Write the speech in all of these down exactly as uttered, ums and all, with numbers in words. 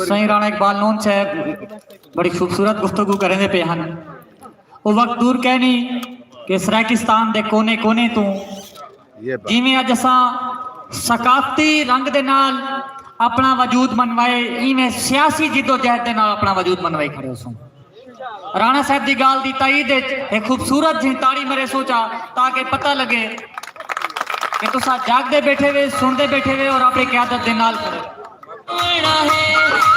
سائیں رانا اقبال نون صاحب بڑی خوبصورت گفتگو کریندے پئے ہن۔ او وقت دور کائنی کہ سرائیکستان دے کونے کونے توں جیویں اڄ اساں ثقافتی رنگ دے نال اپݨا وجود منوائے، ایویں سیاسی جدوجہد دے نال اپݨا وجود منوائی کھڑے ہوسوں۔ رانا صاحب دی ڳالھ دی تائید اچ ہک خوبصورت جہیں تاڑی مریسوں چا، تاکہ پتہ لڳے کہ تساں جاڳدے ٻیٹھے وے، سݨدے ٻیٹھے وے اور اپݨی قیادت دے نال کھڑے۔ بݨاوݨا ہے،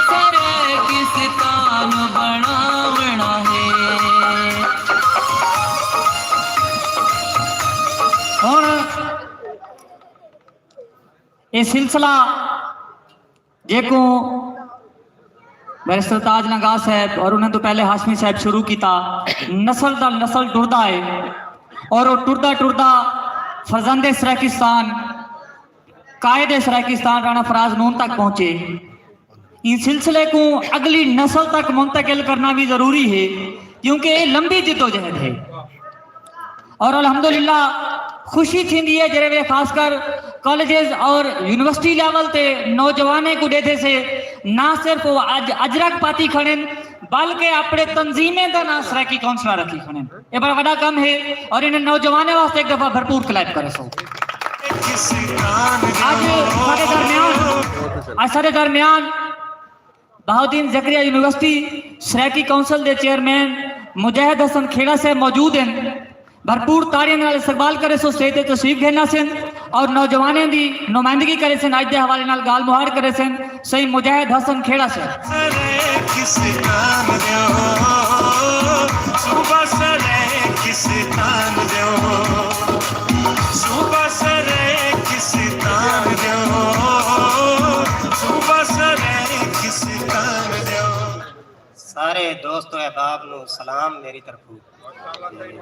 سرائیکستان بݨاوݨا ہے۔ ہݨ اے سلسلہ جیکوں بیرسٹر تاج لنگاہ صاحب اور انہاں توں پہلے ہاشمی صاحب شروع کیتا، نسل دا نسل ٹردا ہے اور او ٹردا ٹردا فرزند سرائیکستان، قائد سرائیکستان رانا فراز نون تک پہنچے۔ ایں سلسلے کوں اڳلی نسل تک منتقل کرݨا وی ضروری ہے، کیونکہ اے لمبی جدوجہد ہے۔ اور الحمدللہ خوشی تھیندی ہے جیڑھے ویلے خاص کر کالجز اور یونیورسٹی لیول تے نوجوانیں کوں ݙیہدے سے، نہ صرف او اڄ اجرک پاتی کھڑن، بلکہ اپݨے تنظیمیں دا ناں سرائیکی کونسلر رکھی کھڑن۔ اے بڑا وݙا کم ہے اور انہیں نوجوانیں واسطے ہک دفعہ بھرپور کلیپ کریسو۔ اڄ ساݙے درمیان، اڄ ساݙے درمیان بہاؤالدین زکریا یونیورسٹی سرائیکی کونسل دے چیئرمین مجاہد حسن کھیڑا صاحب موجود ہن۔ بھرپور تاڑیاں نال استقبال کریسوں، سٹیج تے تشریف گھن آسن اور نوجوانیں دی نمائندگی کریسن، اڄ دے حوالے نال ڳالھ مہاڑ کریسن سئیں مجاہد حسن کھیڑا صاحب۔ سرائیکستان دیو، صوبہ سرائیکستان دیو، صوبہ سرائیکستان دیو، صوبہ سرائیکستان دیو۔ سارے دوست و احباب نو سلام میری طرفوں۔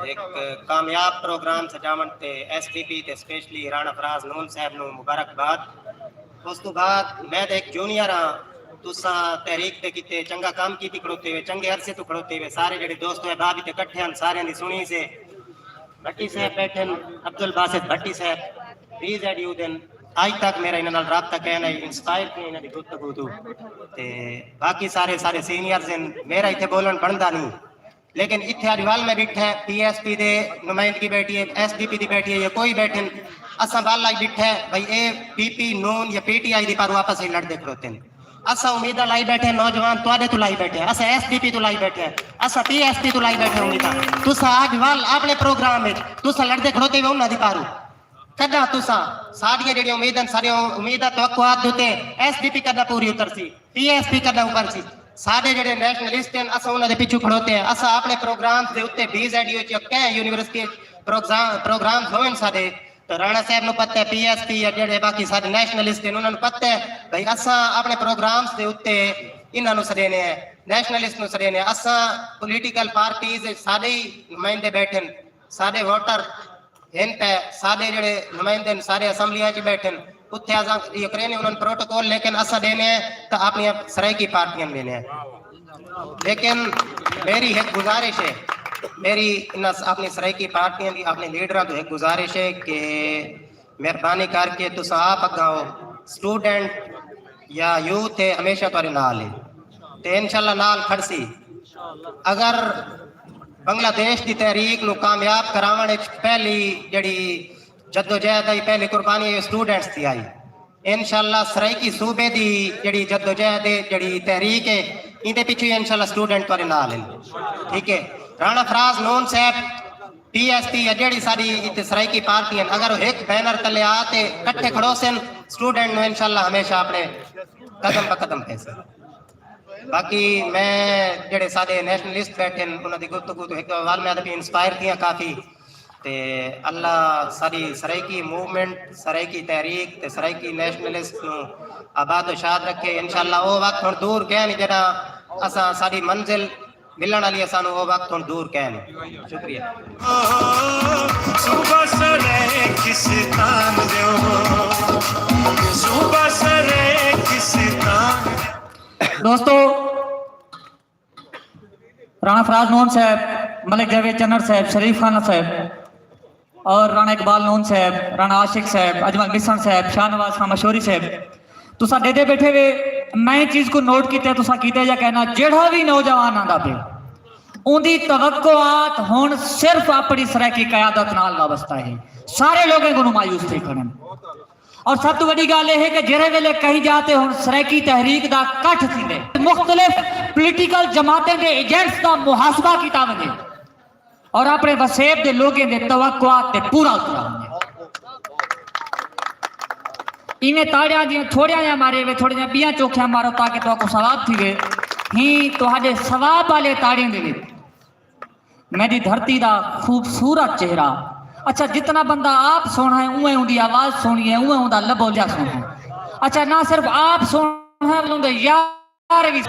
ہک کامیاب پروگرام سجاوݨ تے ایس ڈی پی تے اسپیشلی رانا فراز نون صاحب نو مبارکباد۔ اس توں بعد میں تے ہک جونیئر ہاں، تساں تحریک دے کیتے چنڳا کم کیتی کھڑوتے وے، چنڳے عرصے توں کھڑوتے وے، سارے جیڑھے دوست و احباب اتے کٹھے ہن، سارے دی سݨی سے۔ بھٹی صاحب ٻیٹھن، عبدالباسط بھٹی صاحب، بی زیڈ یو دن، اڄ تک میرا انہاں نال رابطہ کائنا ہے، انسپائر تھیاں انہاں دی گفتگو توں۔ تے باقی سارے سارے سینئرز ہن، میرا اتھے ٻولݨ بݨدا نہیں، لیکن اتھے اڄ ول میں ݙٹھا ہے، پی ایس پی دے نمائندگی ٻیٹھی ہے، ایس ڈی پی دی ٻیٹھی ہے، یا کوئی ٻیٹھن، اساں ول اڄ ݙٹھا ہے بھئی اے پی پی، نون یا پی ٹی آئی دی پاروں آپس وچ لڑدے کھڑوتے ہن۔ اساں امیداں لائی ٻیٹھے ہیں، نوجوان تہاݙے توں لائی ٻیٹھے ہیں، اساں ایس ڈی پی توں لائی ٻیٹھے ہیں، اساں پی ایس پی توں لائی ٻیٹھے ہیں امیداں۔ تساں اڄ ول اپݨے پروگرام وچ تساں لڑدے کھڑوتے وے انہاں دی پاروں۔ کݙاں تساں ساݙیاں جیڑھیاں امیداں، ساݙیاں امیداں، توقعات دے اتے ایس ڈی پی کݙاں پوری اترسی، پی ایس پی کݙاں اترسی؟ ساݙے جیڑھے نیشنلسٹ ہن، اساں انہاں دے پچھوں کھڑوتے ہیں۔ اساں اپݨے پروگرامز دے اتے بی زیڈ یو اچ کہیں یونیورسٹی پروگرام، پروگرامز ہوون ساݙے، تو رانا صاحب نوں پتہ ہے، پی ایس پی یا جیڑھے باقی سارے نیشنلسٹ ہن، انہاں نوں پتہ ہے بھئی اساں اپݨے پروگرامز دے اتے انہاں نوں سݙینے ہیں، نیشنلسٹ نوں سݙینے ہیں۔ اساں پولیٹیکل پارٹیز سارے ہی نمائندے ٻیٹھن، سارے ووٹر ہن، تے سارے جیڑھے نمائندے ہن، سارے اسمبلیاں اچ ٻیٹھن، اتھے اساں اے کرینے انہاں نوں پروٹوکول، لیکن اساں ݙینے ہیں تاں اپݨیاں سرائیکی پارٹیاں ݙینے ہیں۔ لیکن میری ہک گزارش ہے، میری انہاں س-، اپݨی سرائیکی پارٹیاں دی، اپݨے لیڈراں توں ہک گزارش ہے کہ مہربانی کر کے تساں آپ اڳاں آؤ، اسٹوڈنٹ یا یوتھ ہے، ہمیشہ تہاݙے نال ہے تے انشاءاللہ نال کھڑسی۔ اگر بنگلہ دیش دی تحریک نوں کامیاب کراوݨ اچ پہلی جیڑھی جدوجہد آئی، پہلی قربانی اسٹوڈنٹس دی آئی، انشاءاللہ سرائیکی صوبے دی جیڑھی جدوجہد ہے، جیڑھی تحریک ہے، ایندے پچھوں ہی انشاءاللہ اسٹوڈنٹ تہاݙے نال ہن۔ ٹھیک ہے، رانا فراز نون صاحب، پی ایس پی یا جیڑھی ساݙی اتھے سرائیکی پارٹی ہن، اگر او ہک بینر تلے آ تے کٹھے کھڑوسن، اسٹوڈنٹ نوں انشاءاللہ ہمیشہ اپݨے قدم بہ قدم پیسن۔ باقی میں جیڑھے ساݙے نیشنلسٹ ٻیٹھن، انہاں دی گفتگو توں ہک ول میں تے انسپائر تھیاں کافی۔ تے اللہ ساݙی سرائیکی موومنٹ، سرائیکی تحریک تے سرائیکی نیشنلسٹ نوں آباد و شاد رکھے۔ انشاءاللہ او وقت ہݨ دور کائنی جݙاں اساں، ساݙی منزل ملݨ والی ہے، سانوں او وقت ہݨ دور کائنی۔ شکریہ۔ صوبہ سرائیکستان دیو، صوبہ سرائیکستان۔ دوستو، رانا فراز نون صاحب، ملک جاوید چنڑ صاحب، شریف خان صاحب اور رانا اقبال نون صاحب، رانا عاشق صاحب، اجمل مسݨ صاحب، شاہ نواز خان مشہوری صاحب، تساں ݙیہدے ٻیٹھے وے، میں چیز کو نوٹ کیتے، تساں کیتے یا کہنا، جیڑھا بھی نوجوان آندا پے، اوندی توقعات ہن صرف اپنی سرائیکی قیادت نال وابستہ ہے۔ سارے لوگوں کو مایوس تھی کھڑے ہیں۔ اور سب تو وڈی گال یہ ہے کہ جڑے ویلے کہیں جاتے ہن سرائیکی تحریک دا کٹھ تھیندے، مختلف پولیٹیکل جماعتیں دے ایجنٹس دا محاسبہ کیتا ونجے اور اپنے وسیب دے لوگیں دے توقعات تے پورا اترا ونجے۔ ایویں تاڑیاں جیاں تھوڑیاں جیاں مارے وے، تھوڑیاں جیاں بیاں چوکھیاں مارو تاکہ تہاکوں ثواب تھیوے۔ ہی تہاڈے ثواب والے تاڑیاں دے وچ میری دھرتی دا خوبصورت چہرہ۔ اچھا، جتنا بندہ آپ سوہنا ہے، اوویں اوندی آواز سوہنی ہے، اوویں اوندا لبولیا سوہنا ہے۔ اچھا، نہ صرف آپ سوہنا ہے، بلکہ اوندے یار بھی۔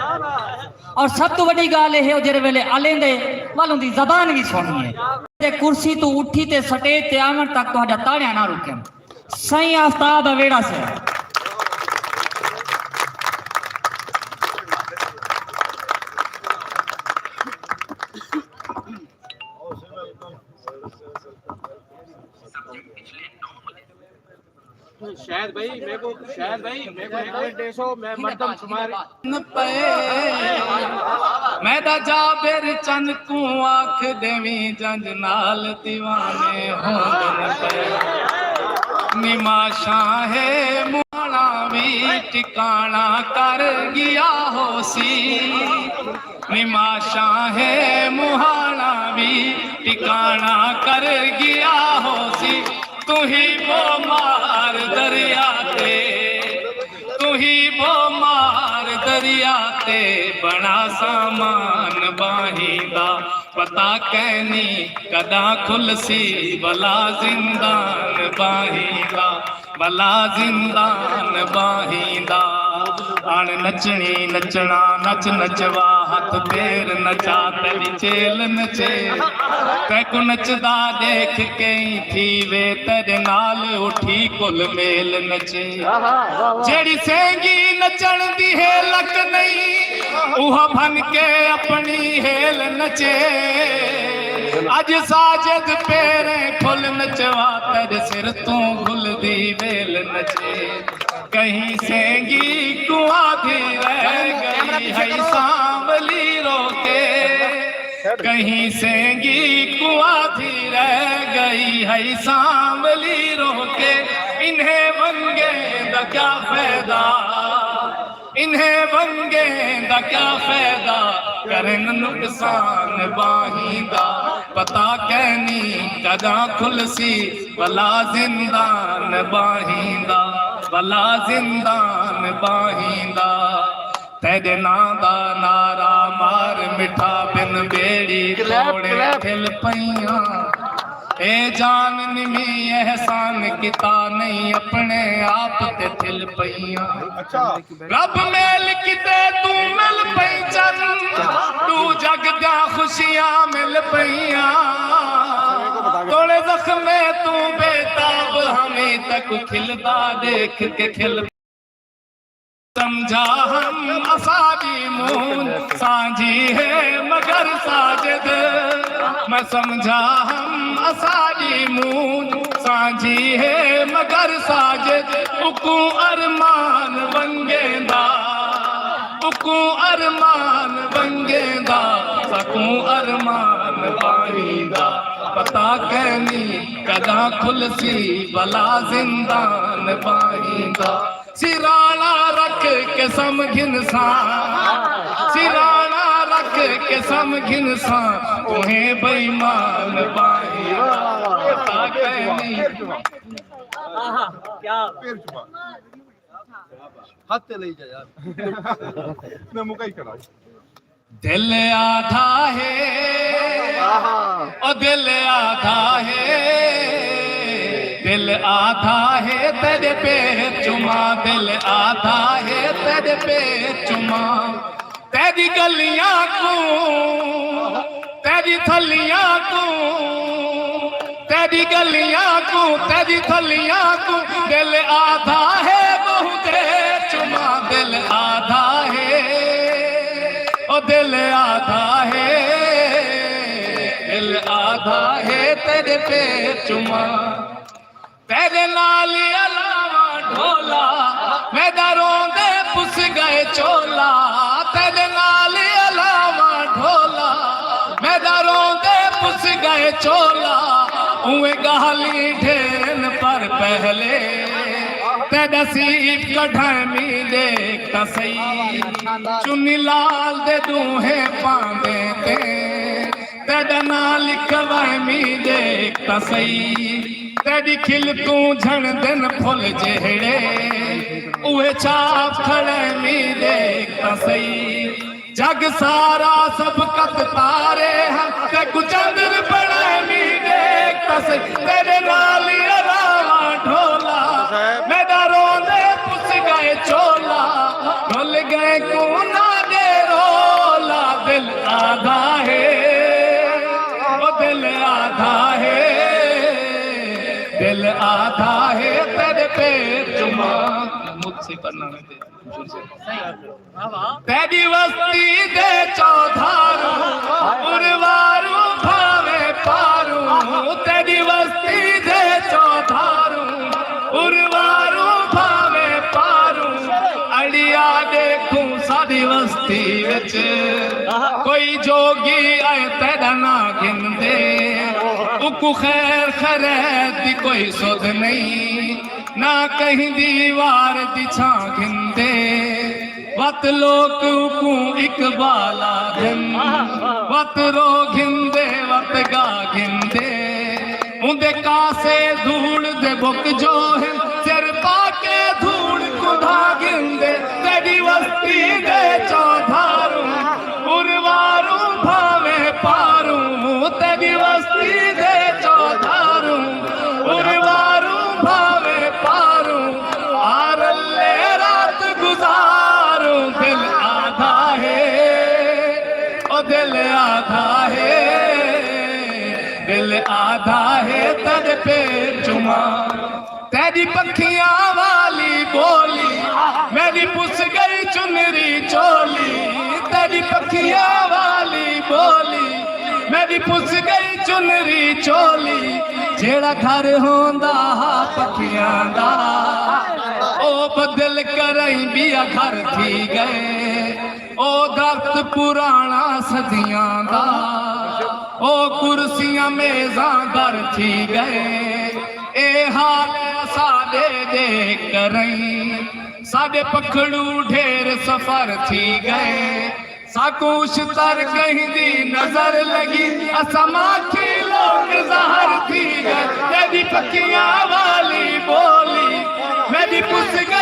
اور سب تو وڈی گال یہ ہے، جڑے ویلے الیندے ول اوندی زبان بھی سوہنی ہے۔ تے کرسی تو اٹھی تے سٹیج تے آون تک تہاڈا تاڑیاں نہ رکن۔ سائیں آفتاب اویڑا سے۔ شاہد بھائی میرے کو، شاہد بھائی میرے کو ایک منٹ ڈے سو، میں مردم شمار۔ پئے۔ میݙا جابر چن کوں آکھ ݙیویں، جنج نال دیوانے ہوندن پئے۔ نماشاں ہے مہاݨا وی ٹکاݨا کر ڳیا ہوسی۔ نماشاں ہے مہاݨا وی ٹکاݨا کر ڳیا ہوسی۔ توں ہی بو مار دریا تے، توں ہی بو مار دریا تے، بݨا سامان ٻاہیں دا۔ پتہ کینی کݙاں کھلسی ولا زندان ٻاہیں دا، ولا زندان ٻاہیں دا۔ اݨ نچݨی نچݨا، نچ نچوا، ہتھ پیر نچا، تیݙی چیل نچے۔ تیکوں نچدا ݙیکھ کہیں تھیوے، تیݙے نال اٹھی گھل میل نچے۔ جیڑھی سینگی نچݨ دی ہیلک نئیں، اوہا بھن کے اپݨی ہیل نچے۔ اڄ ساجد پیریں پھل نچوا، تیݙے سر توں گھل دی ویل نچے۔ کہیں سینگی کوں آدھی رہ ڳئی ہئی سانولی رو کے، کہیں سینگی کوں آدھی رہ ڳئی ہئی سانولی رو کے۔ انہیں ونگیں دا کیا فائدہ، انہیں ونگیں دا کیا فائدہ، کرن نقصان ٻاہیں دا۔ پتہ کینی کݙاں کھلسی ولا زندان ٻاہیں دا، ولا زندان ٻاہیں دا۔ تیݙے ناں دا نعرہ مار مٹھا، بن ٻیڑی توڑے تھل پئیاں۔ اے جان نمی احسان کیتا نئیں، اپݨے آپ تے تھل پئیاں۔ رب میل کیتے توں مل پئی چن، ݙو جڳ دیاں خوشیاں مل پئیاں۔ توڑے زخمیں توں بے تاب ہمی تک کھلدا ݙیکھ کے کھل۔ سمجھا ہم اساݙی مونجھ سانجھی ہے مگر ساجد، میں سمجھا ہم اساݙی مونجھ سانجھی ہے مگر ساجد، اکوں ارمان ونگیندا، اکوں ارمان ونگیندا، سکوں ارمان ٻاہیں دا۔ پتہ کینی کݙاں کھلسی ولا زندان ٻاہیں دا۔ سراݨا رکھ کے سم گھنساں، سراݨا رکھ کے سم گھنساں، تہیں بے ایمان ٻاہیں دا۔ پتہ کینی۔ ہتھ تے لئی جا یار۔ میں مکائی کھڑا۔ دل آدھا ہے، او دل آدھا ہے، دل آدھا ہے تیݙے پیر چما، دل آدھا ہے تیݙے پیر چما۔ تیݙی ڳلیاں کوں، تیݙی تھلیاں کوں، تیݙی ڳلیاں کوں، تیݙی تھلیاں کوں، دل آدھا ہے ٻہوں دیر چما، دل آدھا ہے، او دل آدھا ہے، دل آدھا ہے تیݙے پیر چما۔ تیݙے نال الاواں ڈھولا، میݙا روندے پس ڳئے چولا، تیݙے نال الاواں ڈھولا۔ میݙا روندے پس ڳئے چولا، اوئیں ڳالھیں ڈھیرن پر پہلے۔ تیݙا سیف کڈھائیں می ݙیکھ تاں سہی، چنی لال دے ݙوہیں پاندیں تے۔ تیݙا ناں لکھوائیں می ݙیکھ تاں سہی، تیݙی کھل توں جھݨدن پھل جہڑے، اوہے چھاپ کھڑائیں می ݙیکھ تاں سہی۔ جڳ سارا سبقت تارے ہن، تیکوں چندر بݨائیں می ݙیکھ تاں سہی۔ تیݙے نال الاواں ڈھولا، میݙا روندے پس ڳئے چولا، ڈھل ڳئے کوں نہ ݙے رولا۔ دل آدھا ہے، او دل آدھا ہے، دل آدھا ہے تیݙے پیر چما۔ مجھ سے پڑھنا ہے۔ تیݙی وستی دے چودھاروں، ارواروں بھاویں پاروں۔ تیݙی وستی دے چودھاروں، ارواروں بھاویں پاروں۔ اڑیا ݙیکھوں ساݙی وستی وچ، کوئی جوڳی آئے تیݙا ناں گھندے۔ اوکوں خیر خیریت دی کوئی سدھ نئیں، نہ کہیں دیوار دی چھاں گھندے۔ وت لوک اوکوں اقبال آہدن، وت روہ گھندے، وت گاہ گھندے۔ اوندے کاسے دھوڑ دے بک جو ہن، سر پا کے دھوڑ کوں دھا گھندے۔ تیݙی وستی دے چودھاروں، ارواروں بھاویں پاروں۔ تیݙی وستی دے چودھاروں، ارواروں بھاویں پاروں۔ آ رلے رات گزاروں۔ دل آدھا ہے، او دل آدھا ہے، دل آدھا ہے تیݙے پیر چما۔ تیݙی پکھیاں والی ٻولی، میݙی پس ڳئی چنری چولی۔ تیݙی پکھیاں والی ٻولی، میݙی پس ڳئی چنری چولی۔ جیڑھا گھر ہوندا ہا پکھیاں دا، او بدل کرائیں ٻیا گھر تھی ڳئے۔ او درخت پراݨا صدیاں دا، او کرسیاں میزاں در تھی ڳئے۔ اے حال اساݙے ݙیکھ کرائیں، ساݙے پکھڑو ڈھیر سفر تھی ڳئے۔ ساکوں اشتر کہیں دی نظر لڳی، اساں ماکھی لوک زہر تھی ڳئے۔ تیݙی پکھیاں والی ٻولی، میݙی پس ڳئی